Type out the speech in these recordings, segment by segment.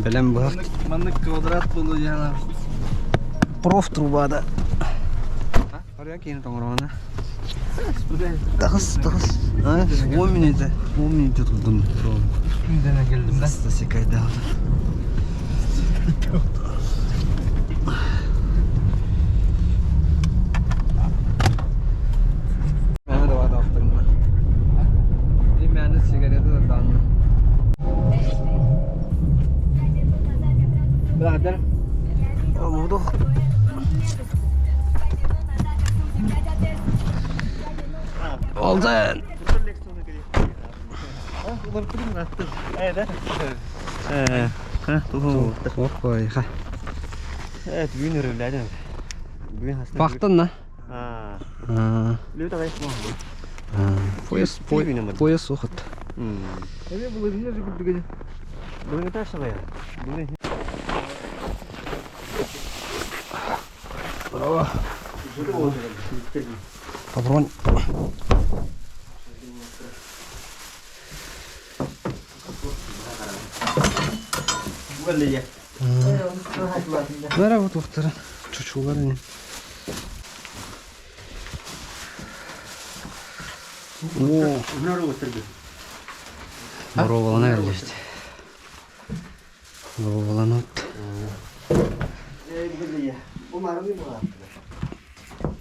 Бэлэм быһах. Маннык квадрат буолуо диэн Проф трубада. Харыйа киһини тоҥороҕуна. Таҕыс, таҕыс. 10 минута. 10 минута турдум. Күндэнэ келдим да. Засекайдаҕы. Мээнэ да бадаахтыҥна. Мээнэ сигарета да даанна. Бырадар. Олуду. Oldu. Бахтан на. Пояс пояс сухот. Патрон. Merhaba doktora. Çocuklar ne? О, Боровалана кэллибит. Бороваланат.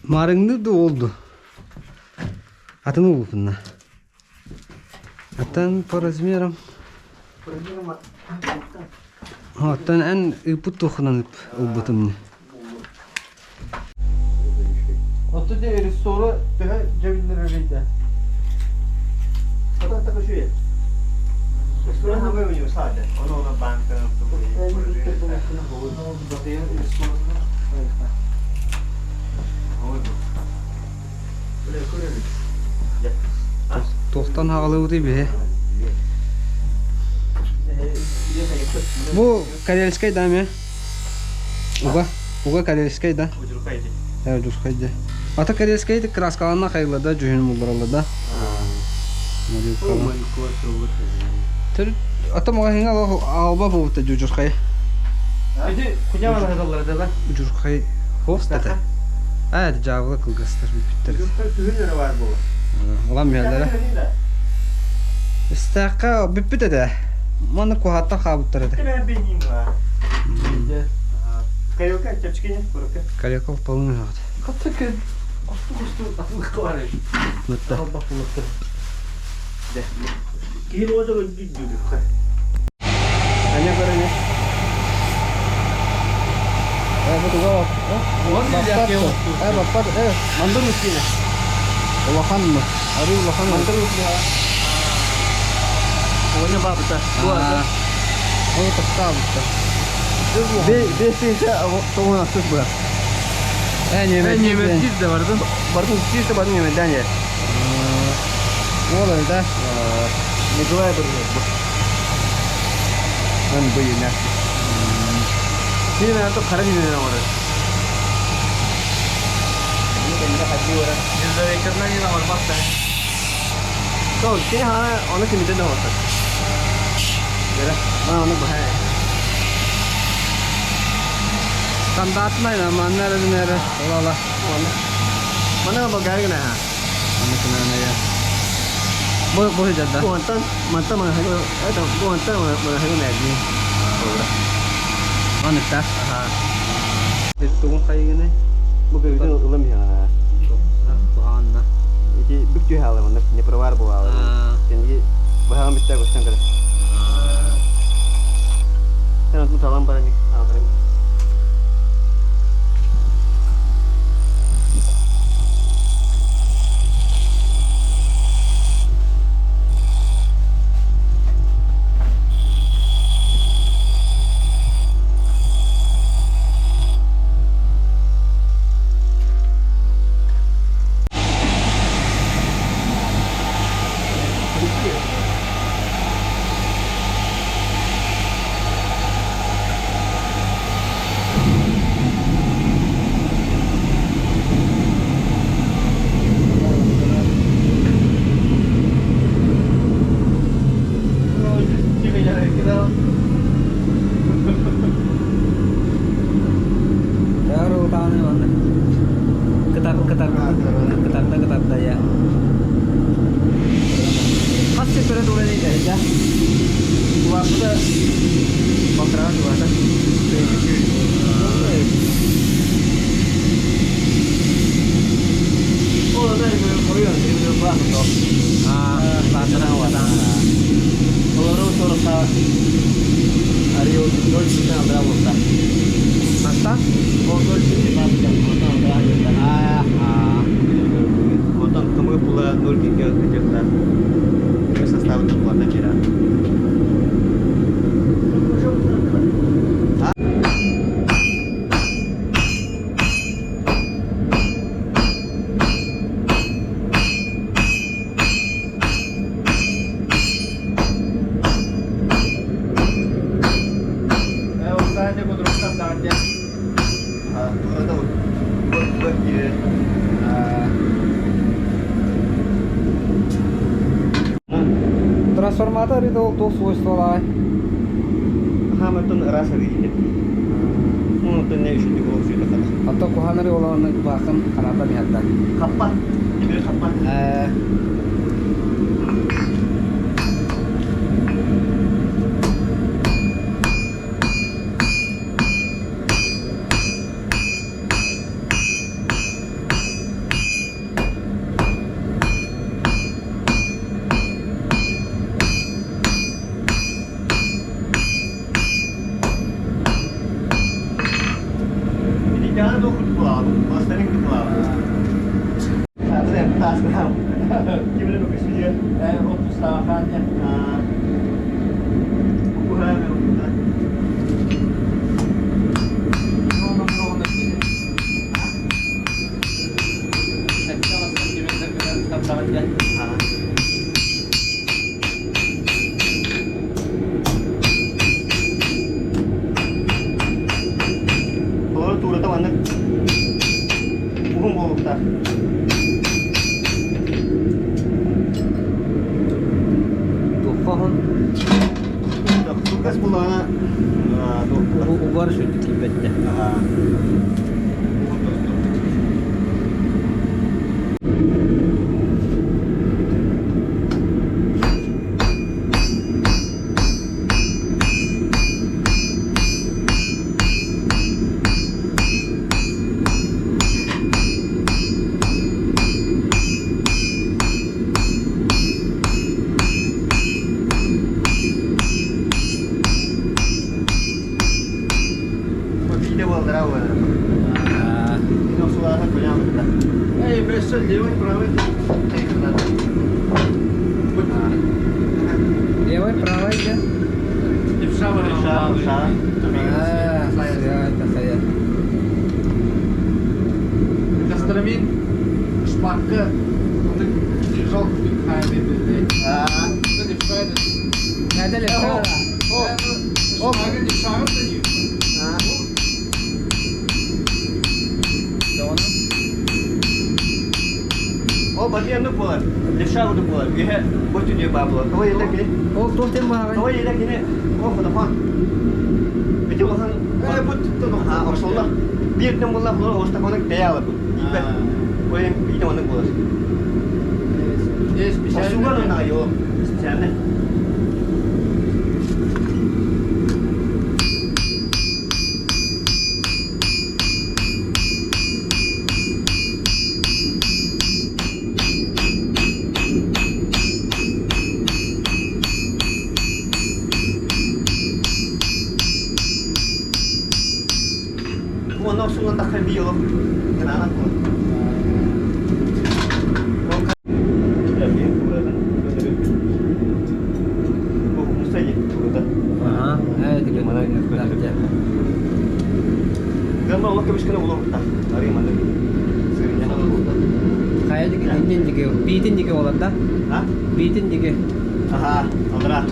Марыңны да oldu. Атын улупунна. Аттан по размерам. Оттон эн ыппыт туохунан ылбытым. Оту де ресторы төһө дьэбиннэр өлөйдө. Туохтан хаҕалыбытый биһи? Бу Карельскай да ме? Уга? Уга Карельскай да? Удьурхай да. Ата Карельскай краскаланна хайылла дьүһүн булларалла да. Төрүт ата маҕаһыҥа алба буолбута дьудьурхай. Удьурхай хоостата. Аа, дьаабыла кылгастар бүппүттэр. Улам миэллэрэ. Истээххэ бүппүт этэ. Манна куһааттан хаалбыттар этэ. Карелка полный хаҕыт. Мытта. Аня көрөне. Э, бу туга баппат. Э, баппат. Э, Мандыр мускина. улахан mı? Арыы улахан mı? Мандыр мускина. Оҕонньор баабыта. Ол тохтаабыта. Бес тоҕун ахсыс быһа. Э, немец да бардын. Бардын чисто бардын немецтен я. Ол да. Николай бардын. Мен быйына. Син мен то қара дүйнен оңорор. Сол, кини хана оны кимитен да оңорсор. Мана оны быһа. Стандартнай манна эрэ эрэ олала. Мана багайгына ха. Манна кынана я. Бу бу жадда. Бу мантан мана хагы это бу антан мана хагы мәдни. Манна та. Аха. Тугун хайыгыны. Бу көйдөн ылым я. Туһаанна. Ити бүк түйхалы мында не провар буалы. Сенги бахаган битте көстөн кэле. Сен отун салам барани. Абрын. да? Улааппыта балтараҕа чугаата. Ол ата хойуон баах Олору сорохха Арио 0,5 алдыра буолта. Хантан? Ол 0,5 онтон алдыра Аа. Онтон кымы пула 0,2 өтөтө. Составы пулата кира. Трансформатор это туох свойстволаай? Хамытын ыраас арыйы. Онтон не үшін ол жүйді қата. Ата куханары оланы бақын қарата миятта. Қаппа. Темір қаппа. Ini jangan tuh kudu pulau, mas tadi kudu pulau. Saya tas kenal. Gimana bagus dia? Perpustakaannya. Ukuran memang Олар туурата маннык уһун буолуктар. Туххаһын Тукас булаана угар сүрдүк кийбетте. Биде болдыра болар. Ин осулаата кулямытта. Эй, бессе левый, правый. Левый, правый, да? Левша, Левша, левша. Это хая. Костромин, шпакка, держал А, Это левша, это... Это левша. Шпага, левша, это не. О, батыянды болар. Левша буду болар. Үйе бу түнө ба болар. Той еле кини. Ол тохтен багы. Той еле кини. О, фотофон. Бити болсан. Э, бу түттен А, ошолда. Биртен болла булар, ошта конак бей алып. Ибе. Ой, бите онук болар. Есть Ошуган специально. на йо. Специально. Оны суган тахар би йолок. Канана ko. Ага, это Гамма олох кебишкене улур та. Ари маннык. Сырыня. Хая диги иннен диги, битин диги олар да? А? Битин диги. Аха, алдыра.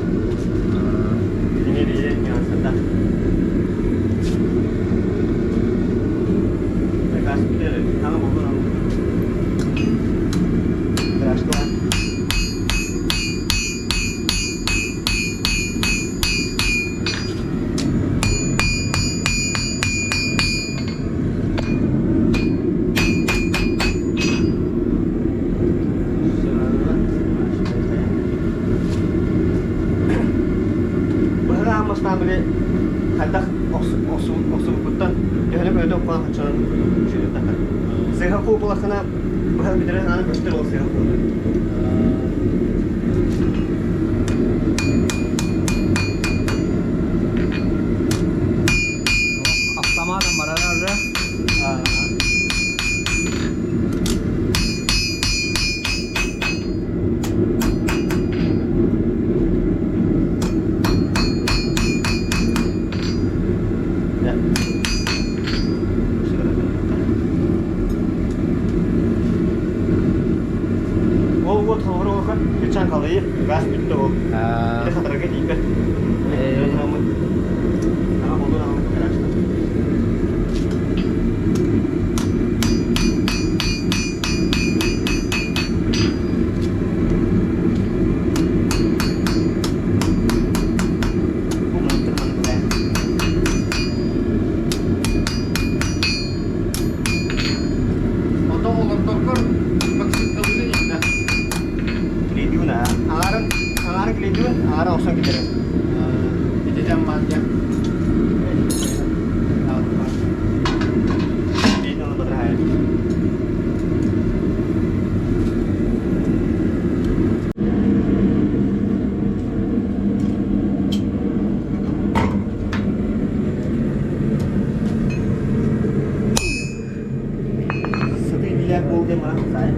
Ini dia yang sedang. Бастаан били хайдах охсубуккуттан төһөнү көтө оххоон хаччанан үчүгэй Сыһа куупулаххына быһа бүтэрэн аны көстөр ол сыһа куупулар. Автоматом барара уже. Ол вот холобур оҕо кычан халыйы газ бүттэ ол. Ити хатарга тиийбэт. Ото олордоргор Максимкалыырын иннэ. Клейдүүн аа. Аҥаарын аҥаарын клейдүүн, аҥаара охсон киллэрэр. Ититэн маан дьэ. Клейдүүн ылан батыраһайар. Сытыы билэр буол диэн баран саай.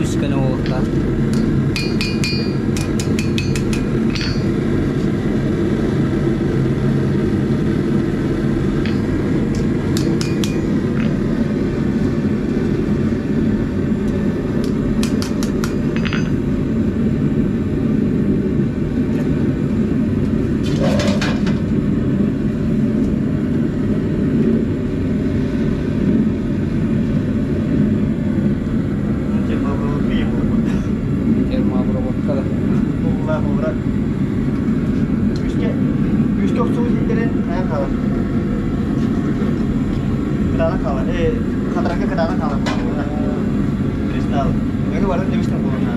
Үс күн уолуктаах. Термообработка да. Үскэ охсуу сирдэрин айан хаалар. Кытаанах хаалар. Хатарга кытаанах хаалар. Кристалл. Өҥө барытын дебистен буолуна.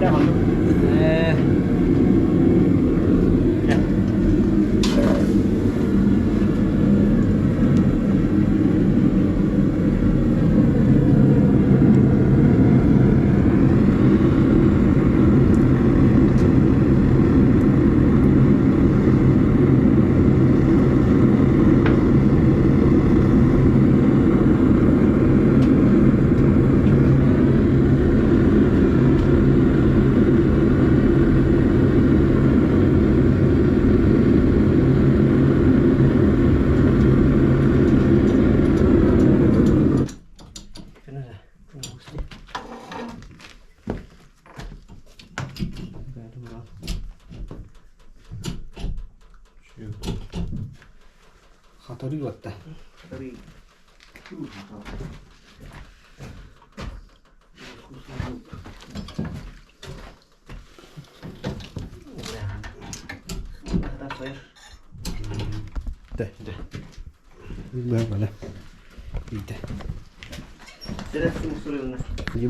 Э. Хатырыы уотта.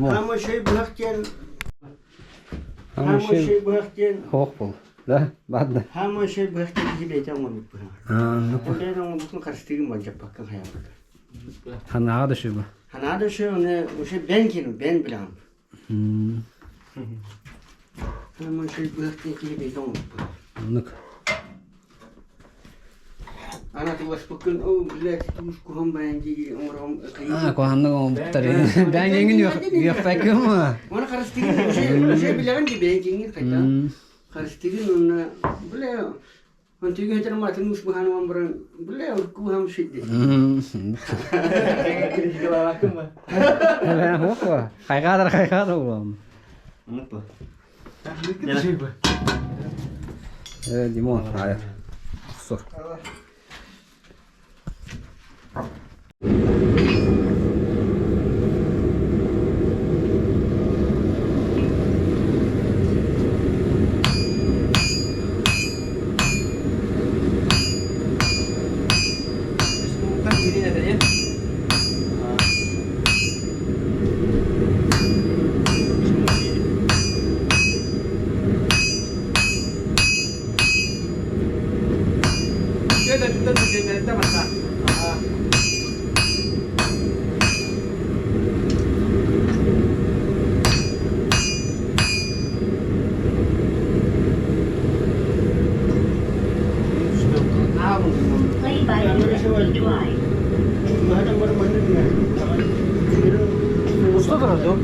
Хаама шей быһах диэн Хаама шей быһах диэн Хоох бол. Да, баадда. Хаама шей быһах диэн киһи бэйэтэ оҥорбут быһаҕа. Бэйэтэ оҥорбутун харыстыгын былдьаппакка хайаабыта. Ханаға да шөбө. Ханаа да шөй, оны уже бен кину, бен билэҕин. Хаама шей быһах диэн киһи бэйэтэ оҥорбут быһаҕа. Оннук. Ана туласпыккын, о, блядь, туус куһам баян дии оҥором. А, куһаннык оҥорбуттар. Бэйэҥин үөхпэккин ма? Оны харыстыгын, уже уже билэҕин дии бэйэҥ хайта. Харыстыгын онно, бля, он түйгө хэтэр матын ус быһан уон баран, бля, куһам шидди. Хайгадар хайгадар улам. Э, Димон, hayır. Kusur. Play by USB drive. Usta dururdu.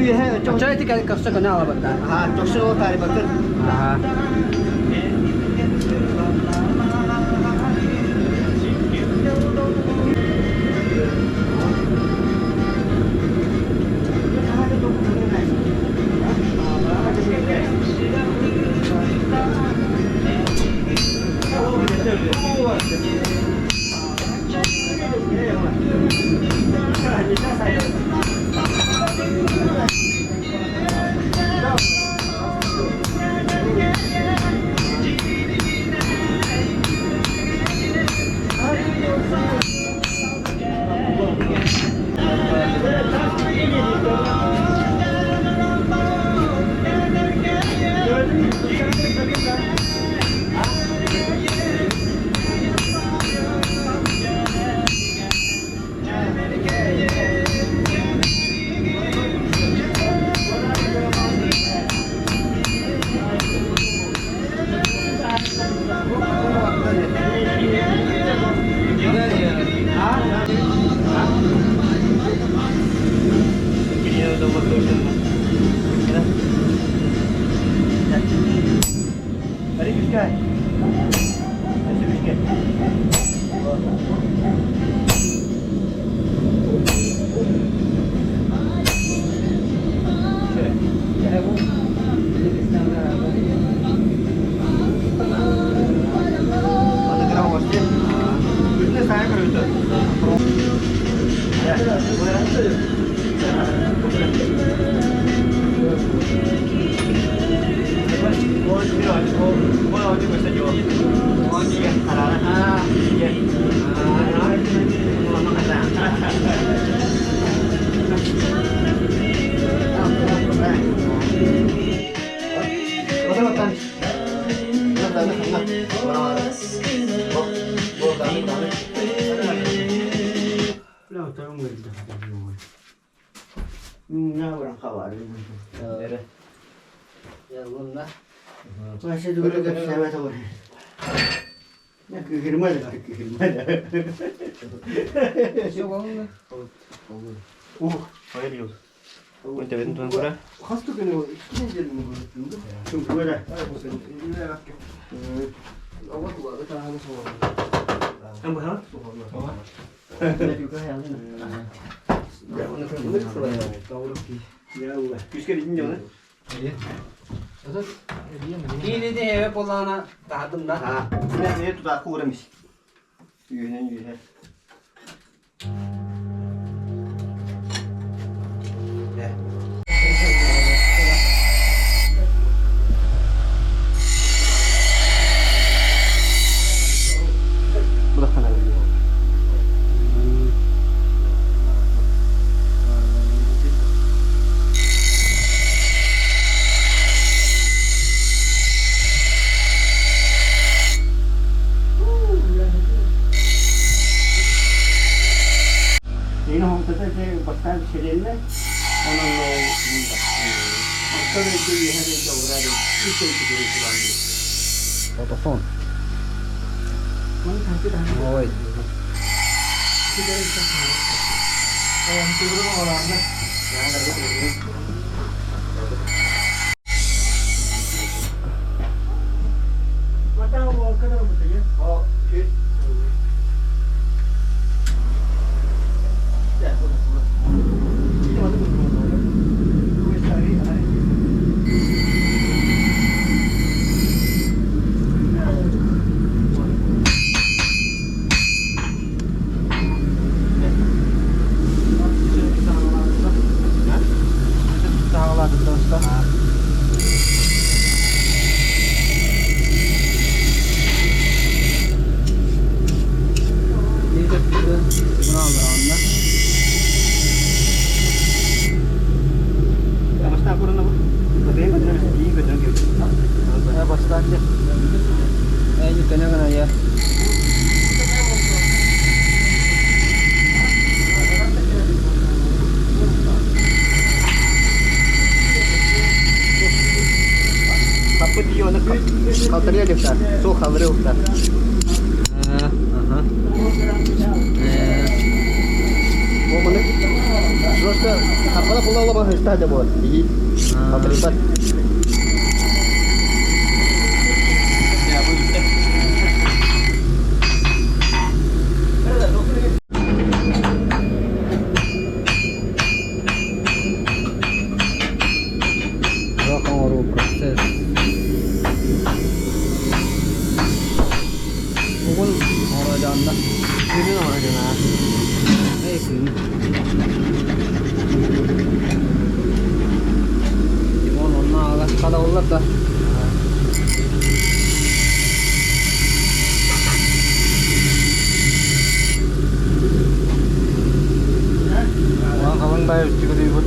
үөһэ өтөх. Оччо ити көрсө көнө алабыт да. Аха, тохсун ол таарыбаккын. Аха. Киинини эбэ буоллаҕына таһардым да. Үһүнэн үөһэ. Фотофон. Ой. Просто хаппала кула ола баһыста да буол. Иди. Хаппалипат. Туох оҥоруу процесс. Угун оҥородьоонно. Күнүн оҥородьоно. Эй күн. Димон онно аҕала хадаллар да. Уон халыҥ бай үчүгүдүйбут.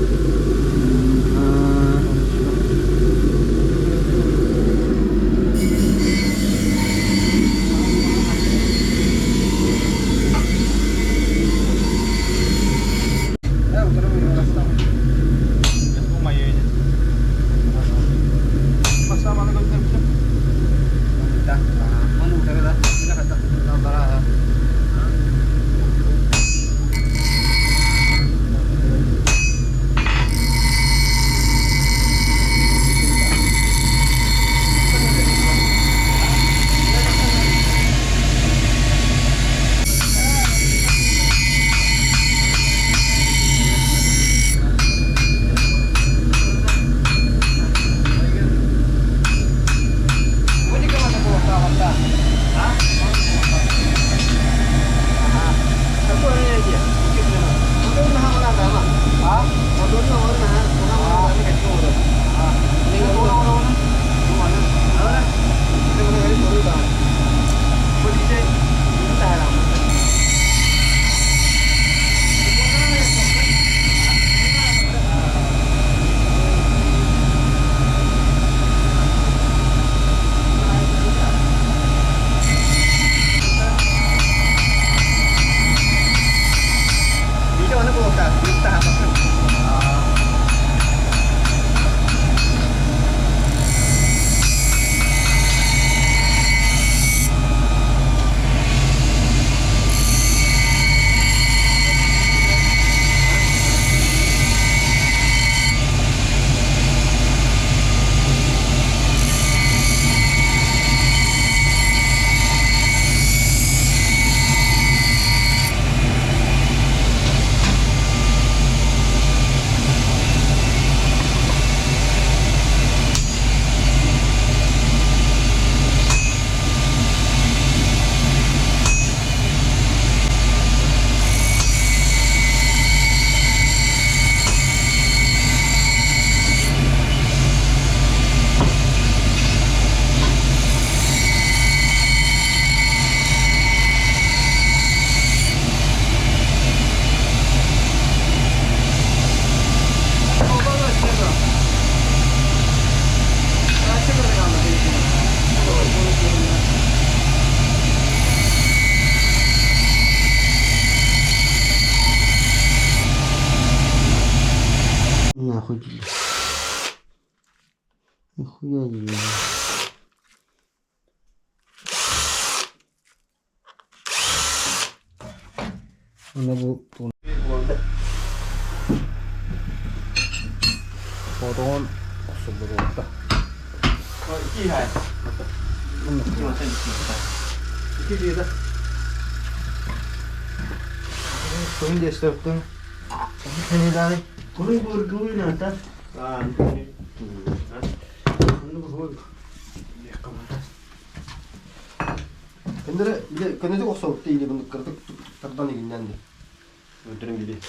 Нахуй. Нихуя не вижу. Онно бу Фотоҕун охсуллубута. Көннөрө көнөтүк охсобут или бу кырдык тардан игиннэн өлтөрөн били.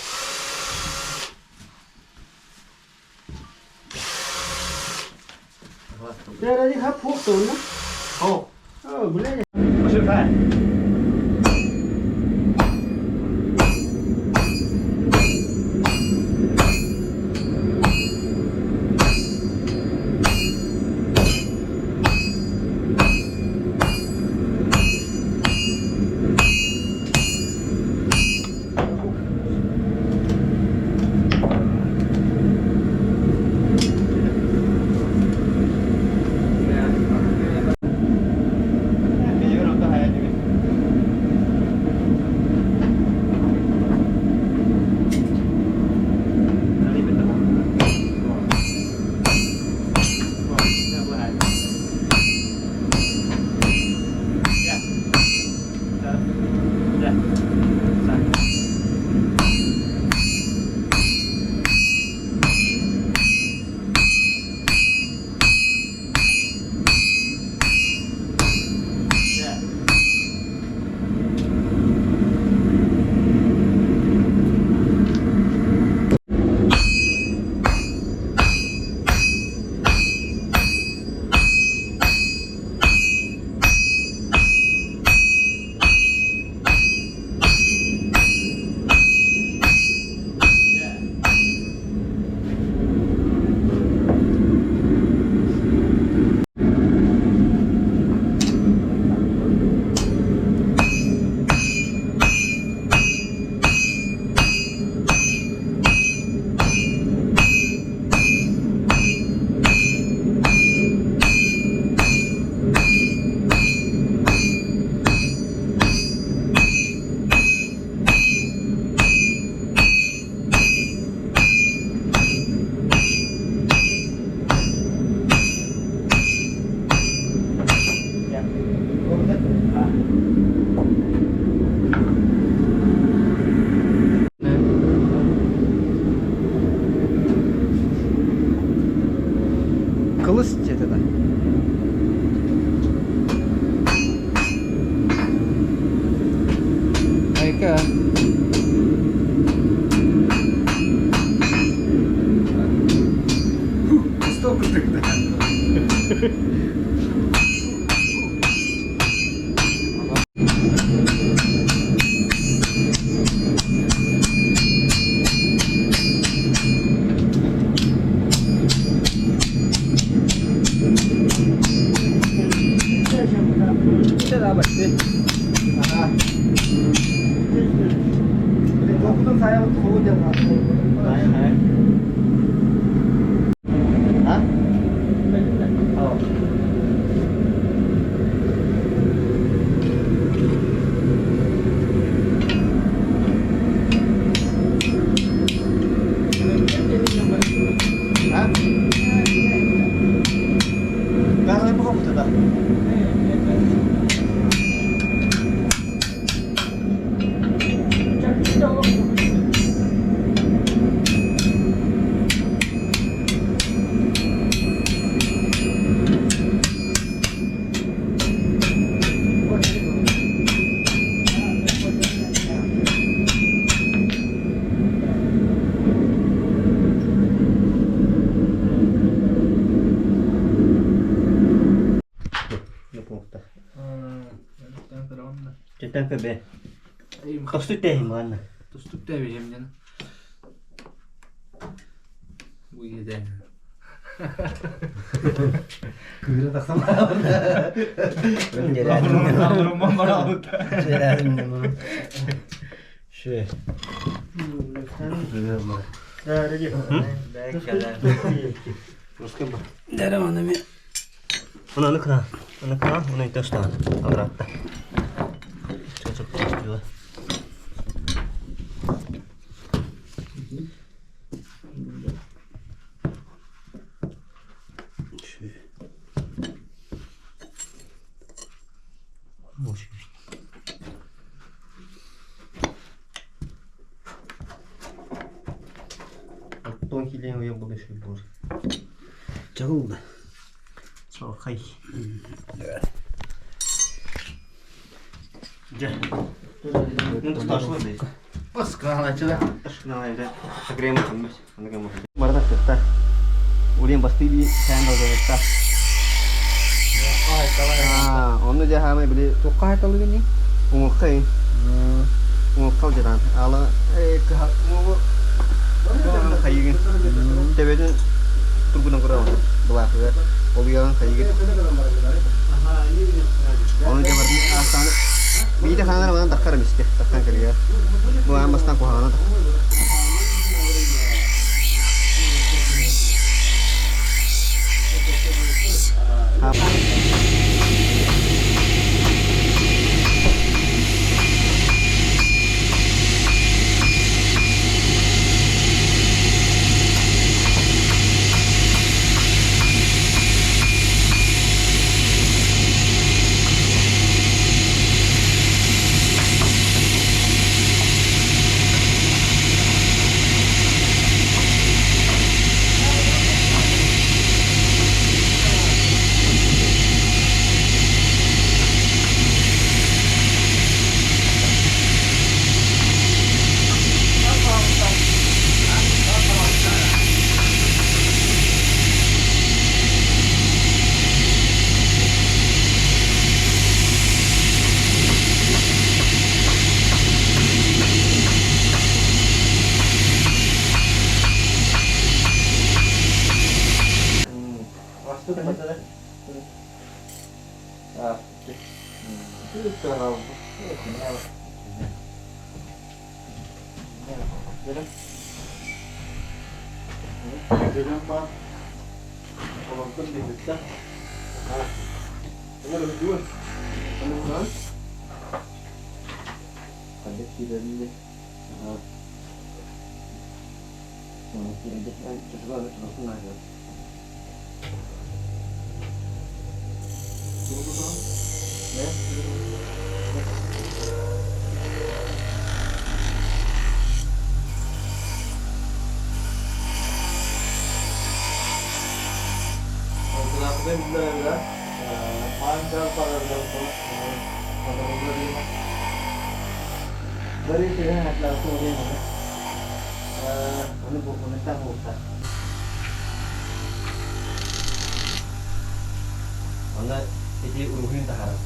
этэ да. Айка. Столько тогда. Чөтөн көбө. Тостук тэһин манна. Тустук тэбиһим Бу иһитэ. Кыыра тахсан Оны кына. Оны кына, оны тостан. Агратта. Тонкий лень я буду еще больше. Чагылды. Чалхай. Дьэ. Ну, тасташлы здесь. Паскалачыда. Барда сытта. Улен басты би хэн доза. Аа, онну дьэ хаамай били Туохха хайталыгын уҥуоххай уҥуохха дьаран. Ала хайыгын. Тебедин тургунан көрөҕүн былаахыгар. Олуйаҕын хайыгын. Ону дьэ бардын аастааны биитэ хаанар манан таххар эмискэ таххан кэлигэ. Бу аан бастаан куһаҕана Онно ити уруһуйун таһаарар.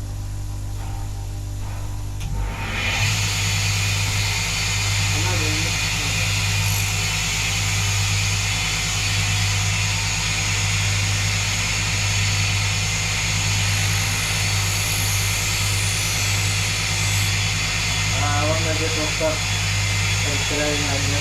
Уонна дьэ туохтар эрэйиннэ.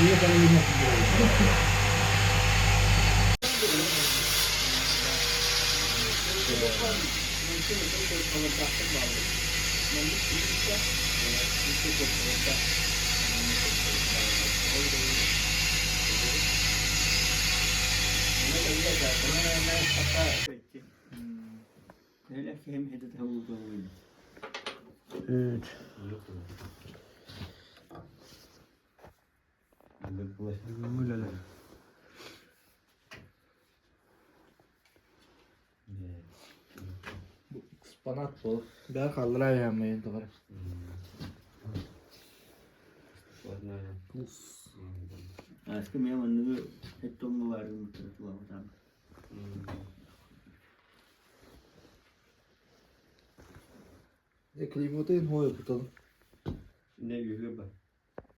Үүт. Үлэлэр. Экспонат буол. Бär халлара яамайын тоҕор. Аска мен манныгы хеттоҥҥо баарым туламатаан. Климатын хой туталым. Не үйгө ба.